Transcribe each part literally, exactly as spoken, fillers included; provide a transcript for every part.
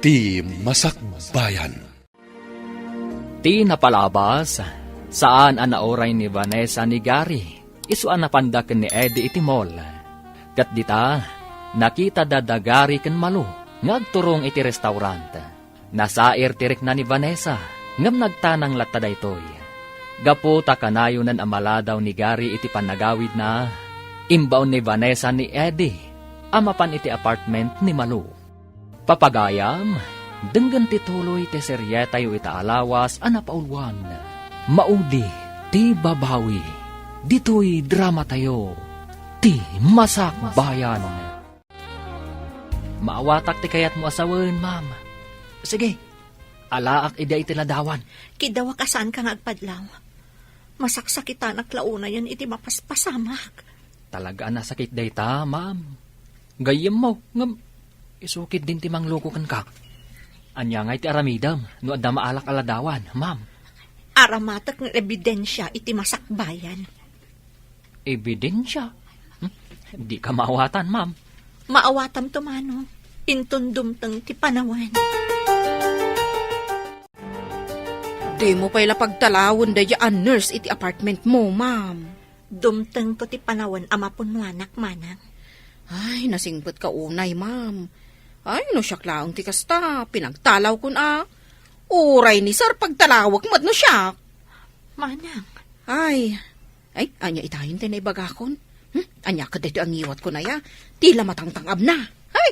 Ti Masakbayan. Ti napalabas, saan a nauray ni Vanessa ni Gary, isu a napanda ken ni Eddie iti mall. Ket dita, nakitada da Gary ken Malu nga agturong iti restaurant. Nasair ti rikna ni Vanessa, ngem nagtanang latta daytoy. Gapu ta kanayonan a maladaw ni Gary iti pannagawidna, imbaon ni Vanessa ni Eddie a mapan iti apartment ni Malu. Papagayam, denggen ti tuloy ti serietayo ita a lawas a napauluan. Maudi ti babawi. Ditoy dramatayo, Ti Masakbayan. Maawatak ti kayatmo a sawen, ma'am. Sige, alaak idiay iti ladawan. Kiddawak a saanka nga agpadlaw. Masaksakitanak la unayen iti mapaspasamak. Talaga a nasakit dayta, ma'am. Gayyemmo, ngem isu ketdin ti mangluko kenka. Ania ngay ti aramidem no adda maalak a ladawan, ma'am? Aramatek nga ebidensia iti masakbayan. Ebidensia? Hmm? Dika maawatan, ma'am. Maawatamto, Manong. Inton dumteng ti panawen. Dimo pay la pagtalawen daydiay a nurse iti apartment mo, ma'am. Dumtengto ti panawen a mapunnoanak, Manang. Ay, nasingpetka unay, ma'am. Ay, no siak laeng ti kasta, pinagtalawkon a. Uray ni Sir, pagtalawek met no siak. Manang. Ay, ay, ania itayen ti naibagakon? Hmm? Ania ket daytoy a ngiwatkon aya? Ti la matangtang-abna. Ay!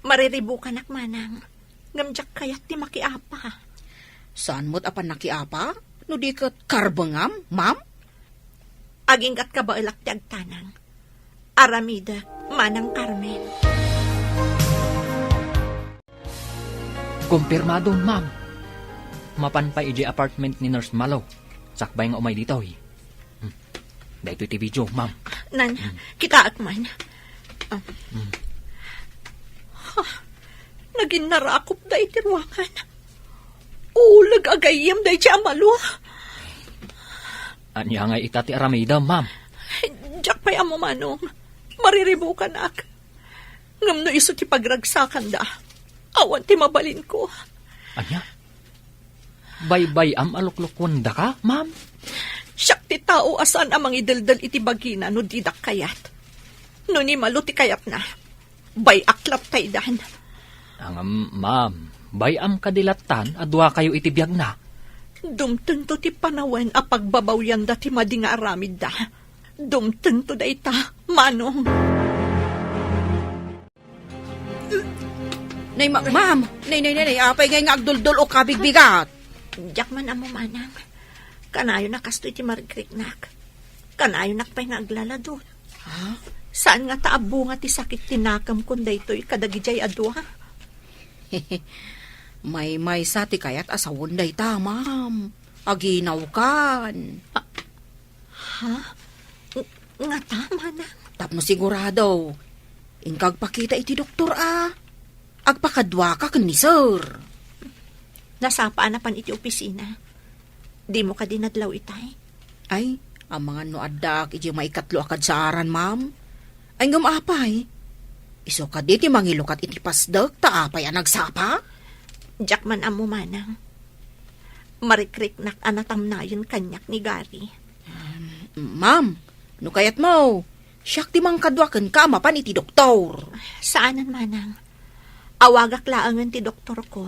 Mariribukanak, Manang. Ngem diak kayat ti makiapa. Saan met a pannakiapa? No di ket karbengam, ma'am? Aginggatka baelak ti agtanang. Aramidek, Manang Carmen. Kumpirmado, ma'am. Mapan pay idiay apartment ni Nurse Malo. Sakbay nga umay ditoy. Hmm. Daytoy ti video, ma'am. Nan, Hmm. kitaek man. Ah. Hmm. Ha, naginnarakop da iti ruangan. Uleg a gayyem daydiay a Malo. Ania ngay ita ti aramidem, ma'am? Diak pay ammo, Manong. Mariribukanak. Ngem no isu ti pagragsakanda, awan ti mabalinko. Ania? Baybay-am a luklukuendaka, ma'am? Siak ti tao a saan a mangideldel iti bagina no didak kayat. No ni Malo ti kayatna, bay-ak lattaydan. Ngem, ma'am, bay-am kadi lattan a duakayo iti biagna? Dumtengto ti panawen a pagbabawyanda ti madi nga aramidda. Dumtengto dayta, Manong. Nay, ma-, ma'am! Nay, nay, nay, nay, apay ngay nga agduldul o kabigbigat? Diak man ammo, Manang. Kanayon a kastoy ti marikriknak. Kanayonak pay nga aglaladot. Ha? Saan nga ta abunga ti sakit ti nakemkon daytoy kadagidiay a dua? Maymaysa ti kayat a sawen dayta, ma'am. Aginawkan. Ah, Ha? Ng-, ngata, Manang? Tapno sigurado, inka agpakita iti doktor a agpakaduaka ken ni Sir. Nasapa a napan iti opisina. Dimo kadi nadlaw itay? Ay, amangan no addaak iti maikatlo a kadsaaran, ma'am. Ay, ngem apay? Isu kadi ti mangilukat iti pasdek ta apay a nagsapa? Diak man ammo, Manang. Marikriknak a natamnayen kaniak ni Gary. Um, ma'am, no kayatmo, siak ti mangkadua kenka a mapan iti doktor. Saanen, Manang. Awagak laengen ti doktorko,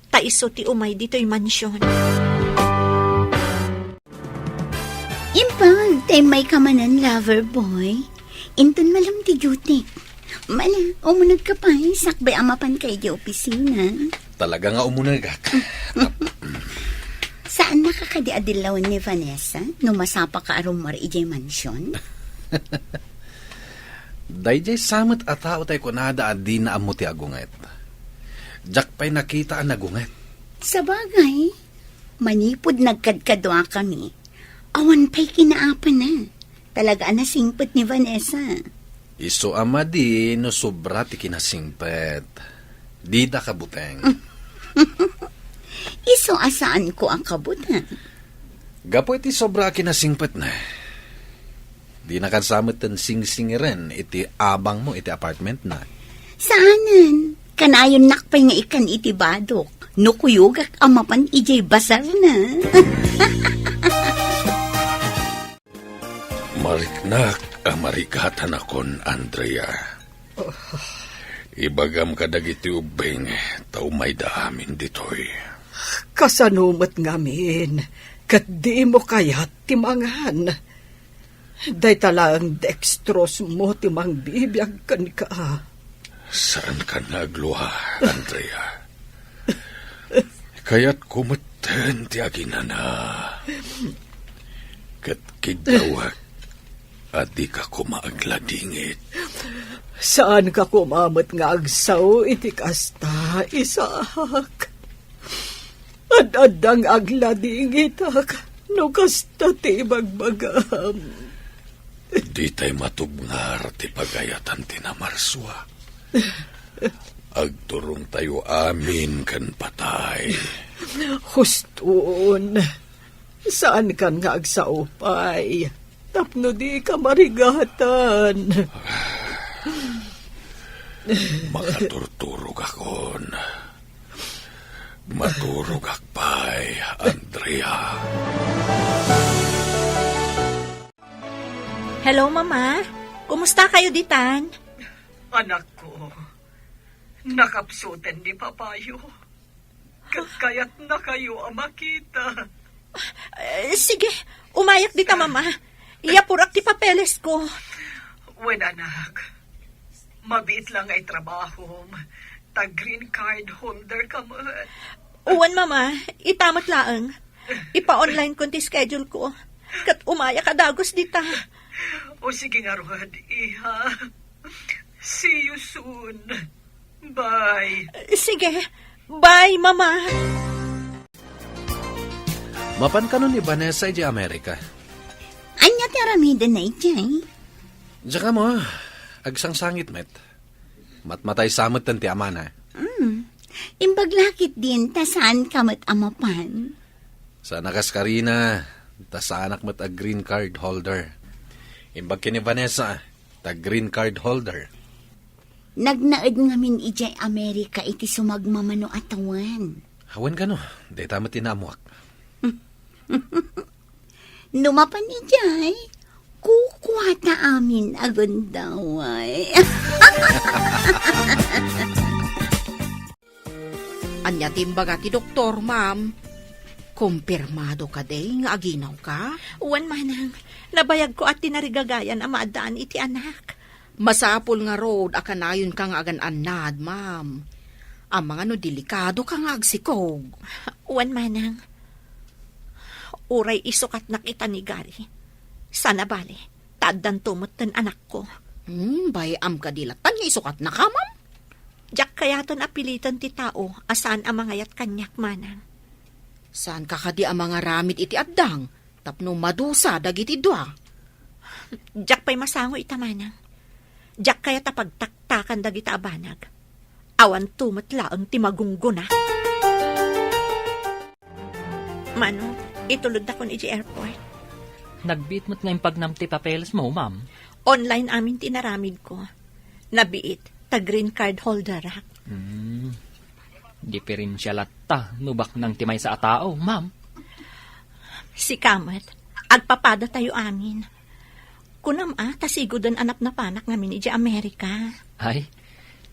ta isu ti umay ditoy mansion. Imbag, ta immayka manen, lover boy. Inton malem ti duty. Mala, umunegka pay, sakbay a mapanka idiay opisina. Talaga nga umunegak. Saannaka kadi a dillawen ni Vanessa no masapaka a rummuar idiay mansion? Daydiay sa met a tao tay kunada a dina ammo ti agunget. Diak pay nakita a nagunget. Sabagay, manipud nagkadkaduakami, awan pay kinaapana. Talaga a nasingpet ni Vanessa. Isu a madi no sobra ti kinasingpet. Dida kabuteng. Isu a saanko a kabuteng. Gapu iti sobra a kinasingpetna, dina kadi sa metten singsingiren iti abangmo iti apartmentna. Saanen? Kanayonnak pay nga ikkan iti badok no kuyogak a mapan idiay basarna. Mariknak a marigatanakon, Andrea. Ibagam kadagiti ubbing ta umayda amin ditoy. Kasano met ngamin ket dimo kayat ti mangan? Dayta laeng dextrose mo ti mangbibiag kenka. Saankan nga aglua, Andrea. Kayatko metten ti aginana. Ket kiddawek a dika koma agladingit. Saanka koma met nga agsao iti kasta, Isaac. Ad-adda nga agladingitak no kasta ti ibagbagam. Ditay matubngar ti pagayatan ti namarsua. Agturongtayo amin ken patay. Huston, saankan nga agsao pay tapno dika marigatan. Makaturturogakon. Maturogak pay, Andrea. Hello, Mama. Kumusta kayo ditan? Anakko, nakapsuten ni Papayo. Ket kayatna kayo a makita. Eh, sige, umayak dita, Mama. Iyapurak ti papeles ko. Wen, anak. Mabiit lang nga itrabahom. Ta green card holder ka met. Wen, Mama. Ita met laeng. Ipa-online kon ti schedule ko. Ket umayak a dagus dita. O sige ngarud, iha. See you soon. Bye. Sige. Bye, Mama. Mapan kano ni Vanessa idiay Amerika? Ania ti aramidenna idiay? Diak ammo, agsangsangit met. Matmatay sa metten ti amana. Hmm. Imbag la ketdin ta saanka met a mapan? Saan a kas karina, ta saanak met a green card holder. Imbag ken ni Vanessa, ta green card holder. Nagnaed ngamin idiay Amerika iti sumagmamano a tawen. Awan kano, dayta met ti naammuak. No mapan idiay, kukuata amin a gundaway. Ania ti imbaga ti doktor, ma'am? Kumpirmado kadi nga aginawka? Wen, manang. Nabayagko a ti narigagayan a maaddaan iti anak. Masapul ngarud a kanayonka nga agan-annad, ma'am. Amangan no delikadoka nga agsikog. Wen, manang. Uray isukatnak ita ni Gary. Saan a bale, ta addanto metten anakko. Hmm, bay-am kadi latta nga isukatnaka, ma'am? Diak kayaten a piliten ti tao a saan a mangayat kaniak, manang. Saanka kadi a mangaramid iti addang tapno madusa dagiti dua? Diak pay masango ita, manang. Diak kayat a pagtaktakan dagita a banag. Awanto met laeng ti magunggona. Mano, itulodakon iti airport. Nagbiit met nga impagnam ti papelesmo, ma'am. Online amin ti inaramidko. Nabiit, ta green card holderak. Hmm. Diferensia latta no baknang ti maysa a tao, ma'am. Sika met, agpapadatayo amin. Kunam a, ta sigoden a napnapanak ngamin idiay Amerika. Ay,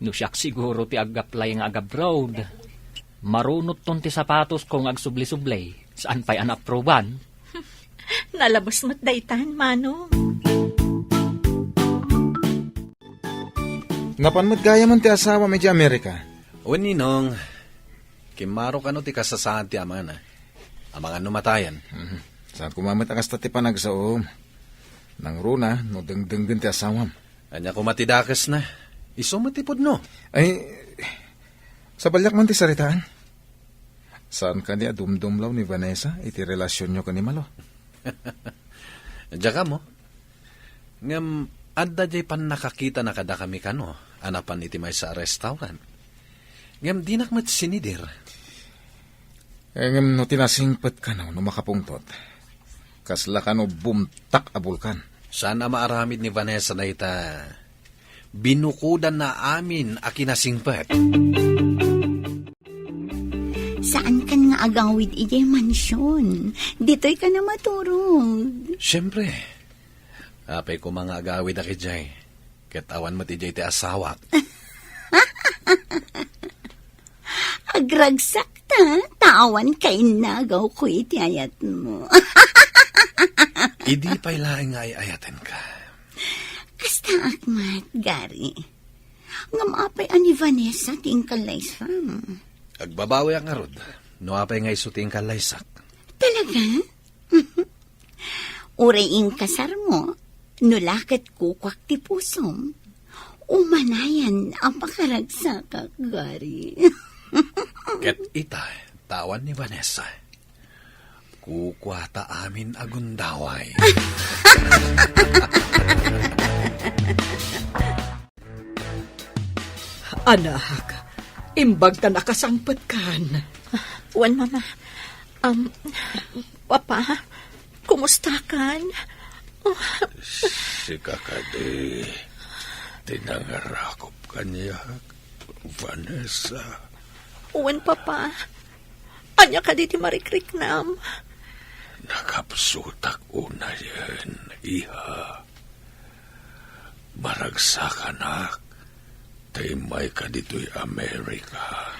no siak siguro ti ag-apply nga ag-abroad. Marunotton ti sapatosko nga agsubli-subli, saan pay a naapruban. Nalabes met daytan, Manong. Napan met gayamen ti asawam idiay Amerika? Wen, Ninong, kimmaro kano ti kasasaad ti amana. Amangan no matayen. Mhm. Saan koma met a kasta ti panagsaom. Nangruna no dengdenggen ti asawam. Ania koma ti dakesna? Isu met ti pudno. Ay, sabaliak man ti saritaan. Saan kadi a dumdumlaw ni Vanessa iti relasionyo ken ni Malo? Diak ammo. Ngem adda diay pannakakitana kadakami kano a napan iti maysa a restaurant. Ngem dinak met sinidir. Eh, ngem no ti nasingpet kano no makapungtot, kasla kano bumtak a bulkan. Saan a maaramid ni Vanessa dayta. Binukodanna amin a kinasingpet. Saankan nga agawid idiay mansyon. Ditoy ka na maturog. Siyempre. Apay koma nga agawid a idiay. Ket awan met idiay ti asawak. Agragsak ta, ta awan kainnagaw ko iti ayatmo. Idi pay laeng nga ay-ayatenka. Kastaak met, Gary. Ngem apay a ni Vanessa ti inkallaysam? Agbabawiak ngarud, no apay nga isu ti inkallaysak. Talaga? Uray inkasarmo, no la ket kukuak ti pusom, umanayan a pakaragsakak, Gary. Ket ita, ta awan ni Vanessa. Kukuata amin a gundaway. Anak, imbag ta nakasangpetkan. Wen, Mama. Um, Papa, kumustakan? Sika kadi ti nangarakop kaniak, Vanessa? Wen, Papa. Ania kadi ti marikriknam? Nakapsutak unayen, iha. Maragsakanak ta immayka ditoy Amerika.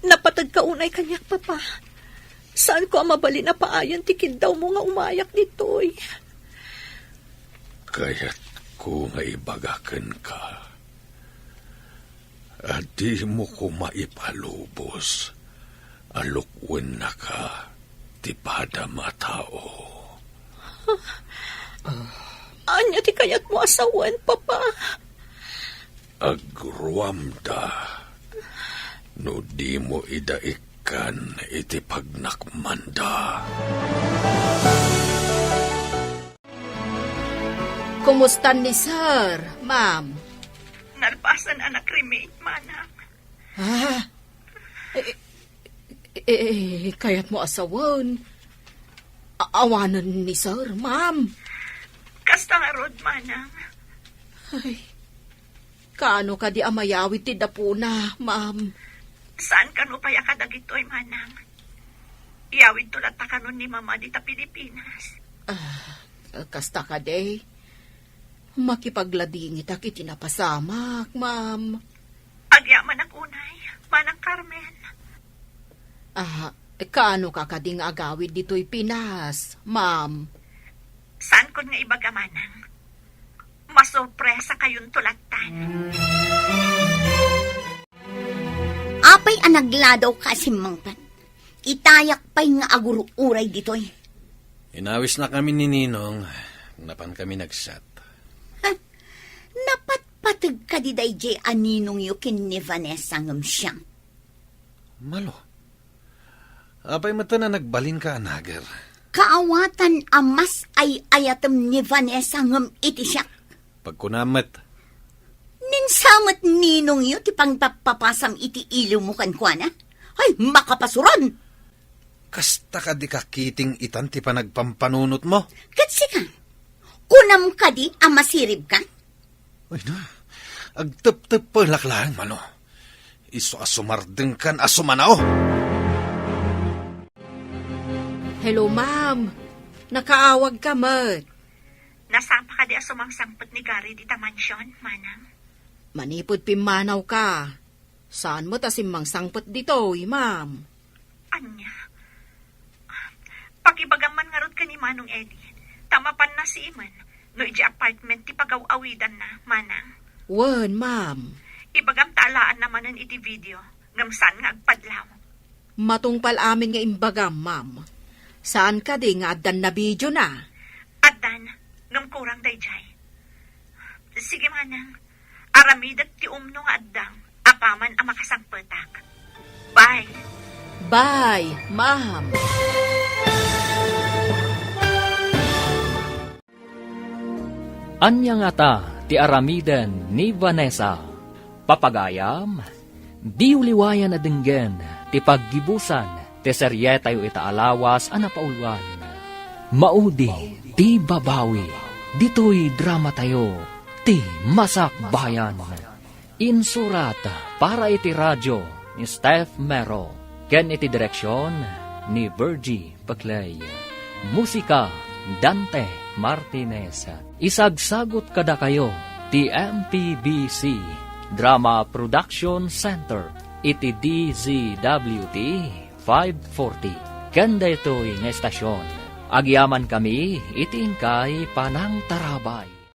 Napateg ka unay kaniak, Papa. Saanko a mabalin a paayan ti kiddawmo nga umayak ditoy. Kayatko nga ibaga kenka a dimo koma ipalubos a lukuennaka ti padam a tao. Ania ti kayatmo a sawen, Papa? Agruamda no dimo ida ikkan iti pagnakmanda. Kumusta ni Sir, Ma'am? Nalpasen a na-cremate, Manang. Ah? Eh, eh, eh, kayatmo a sawen? A-, awanen ni Sir, Ma'am. Kasta ngarud, Manang. Ay, kaano kadi a mayawid ti dapuna, Ma'am? Saan kano pay a kadagitoy, Manang? Iyawidto latta kanon ni Mama dita Pilipinas. Ah, kasta kadi. Makipagladingitak iti napasamak, Ma'am. Agyamanak unay, Manang Carmen. Ah, kaano ka kadi nga agawid ditoy Pinas, Ma'am? Saankon nga ibaga, Manang. Masurpresa kayonto lattan. Apay a nagladaw ka a simmangpet? Itayak pay nga agur-uray ditoy. Inawisnakami ni Ninong, napankami nagsiat. Ha? Napatpateg kadi daydiay a ninongyo ken ni Vanessa ngem siak? Malo. Apay met a nagbalinka a nager? Kaawatan a mas ay-ayatem ni Vanessa ngem iti siak. Pagkunam met. Ni Sir met ninongyo ti pangpappapasam iti iliwmo kenkuana? Ay, makapasuron! Kasta kadi kakiting itan ti panagpampanunotmo? Ket sika, kunam kadi a masiribka? Ay na, agteptep pay laklaeng, Malo. Isu a sumardengkan a sumanao. Hello, ma'am. Nakaawagka met. Nasapa kadi a sumangsangpet ni Gary dita mansion, Manang? Manipud pimmanawka, saan met a simmangsangpet ditoy, ma'am. Ania? Pakibagam man ngarud ken ni Manong Eddie, ta mapanna sika man, no idiay apartment ti pagaw-awidanna, Manang. Wen, ma'am. Ibagam ta alaanna manen iti video, ngem saan nga agpadlaw. Matungpal amin nga imbagam, ma'am. Saan kadi nga addan nabidiona? Addan, ngem kurang daydiay. Sige, Manang. Aramidek ti umno nga adda, apaman a makasangpetak. Bye. Bye, ma'am. Ania ngata ti aramiden ni Vanessa? Papagayam, diyo liwayan a denggen ti paggibusan ti serietayo ita a lawas a napauluan. Maudi ti babawi ditoy dramatayo. Ti Masakbayan. Insurat para iti radio ni Steph Mero ken iti direksion ni Virgie Paclay. Musika, Dante Martinez. Isagsagut kadakayo ti M P B C Drama Production Center iti D Z W T five forty. Ken daytoy nga estasion, agyamankami iti inkay panangtarabay.